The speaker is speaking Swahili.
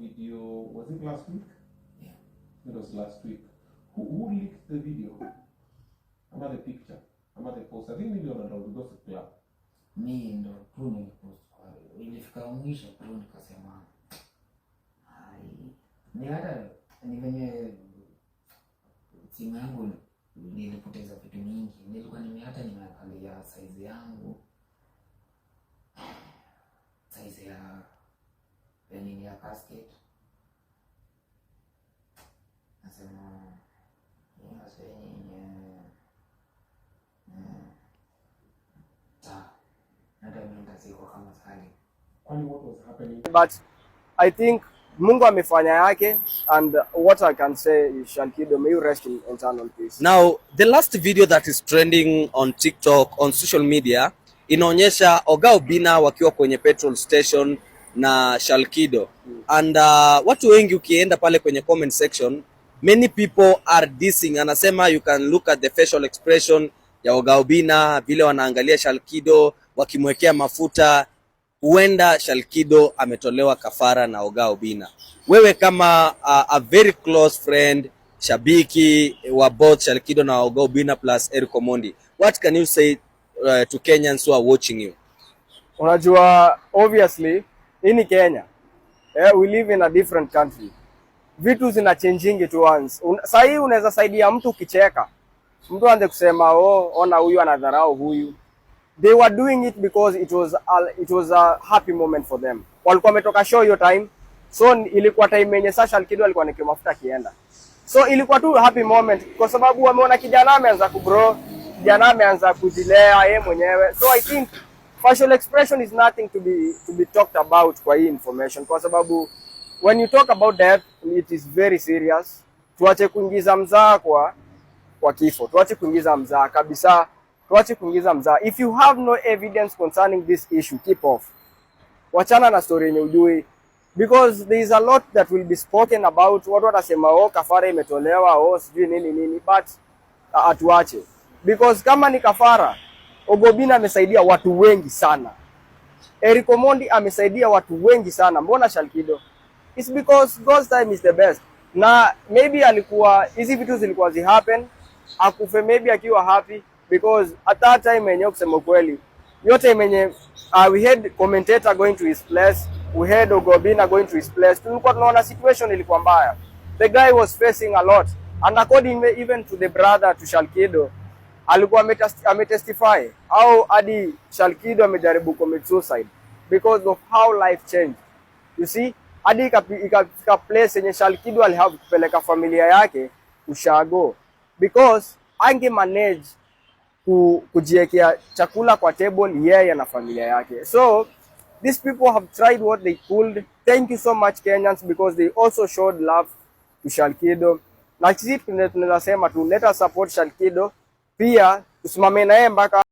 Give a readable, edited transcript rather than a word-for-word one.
video. Was it last week? Yeah. It was last week. Who leaked the video? Ama the picture? Ama the post? I think niliona ndo Gossip Club. Mi ndo tu nilipost ilifika mwisho tu nikasema, ai, ni hata ni venye simu yangu nilipoteza vitu mingi. Nilikuwa hata nimeangalia size yangu, size ya nini, ya casket. Nasema yenye sawa, hata mimi nitazikwa kama Salim. Kwani what was happening? But I think Mungu amefanya yake, and what I can say is, Shalkido, may you rest in eternal peace. Now, the last video that is trending on TikTok, on social media, inaonyesha Oga Obina wakiwa kwenye petrol station na Shalkido. And watu wengi, ukienda pale kwenye comment section, many people are dissing. Anasema you can look at the facial expression ya Oga Obina, vile wanaangalia Shalkido wakimwekea mafuta, huenda Shalkido ametolewa kafara na Oga Obina. Wewe kama a very close friend, shabiki wa both Shalkido na Oga Obina plus Eric Omondi, what can you say to Kenyans who are watching you? Unajua, obviously hii ni Kenya. Eh, we live in a different country. Vitu zina changing to once. Saa hii unaweza saidia mtu ukicheka. Mtu aanze kusema, "Oh, ona huyu anadharau huyu." They were doing it because it was a happy moment for them. Walikuwa wametoka show hiyo time. So ilikuwa time yenye Sasha Shalkido alikuwa anawekewa mafuta akienda. So ilikuwa tu happy moment kwa sababu wameona kijana ameanza kugrow, kijana ameanza kujilea yeye mwenyewe. So I think facial expression is nothing to be talked about kwa hii information, kwa sababu when you talk about death, it is very serious. Tuache kuingiza mzaa kwa kifo, tuache kuingiza mzaa kabisa, tuache kuingiza mzaa. If you have no evidence concerning this issue, keep off. Wachana na story yenye ujui, because there is a lot that will be spoken about. Watu watasema, "Oh, kafara imetolewa, oh, sijui nini nini," but atuache, because kama ni kafara, Oga Obina amesaidia watu wengi sana. Eric Omondi amesaidia watu wengi sana. Mbona Shalkido? It's because God's time is the best. Na maybe alikuwa hizi vitu zilikuwa zi happen akufe maybe akiwa happy, because at that time yenyewe, kusema kweli, yote yenye we had commentator going to his place, we had Oga Obina going to his place, tulikuwa tunaona situation ilikuwa mbaya. The guy was facing a lot, and according even to the brother to Shalkido, alikuwa ametestify au hadi Shalkido amejaribu commit suicide because of how life changed. You see, hadi ikafika place yenye Shalkido alihave kupeleka familia yake ushago because ange manage kujiekea chakula kwa table yeye na familia yake. So these people have tried what they could. Thank you so much, Kenyans, because they also showed love to Shalkido. Na sisi tunaweza sema tu, let us support Shalkido, pia tusimame na yeye mpaka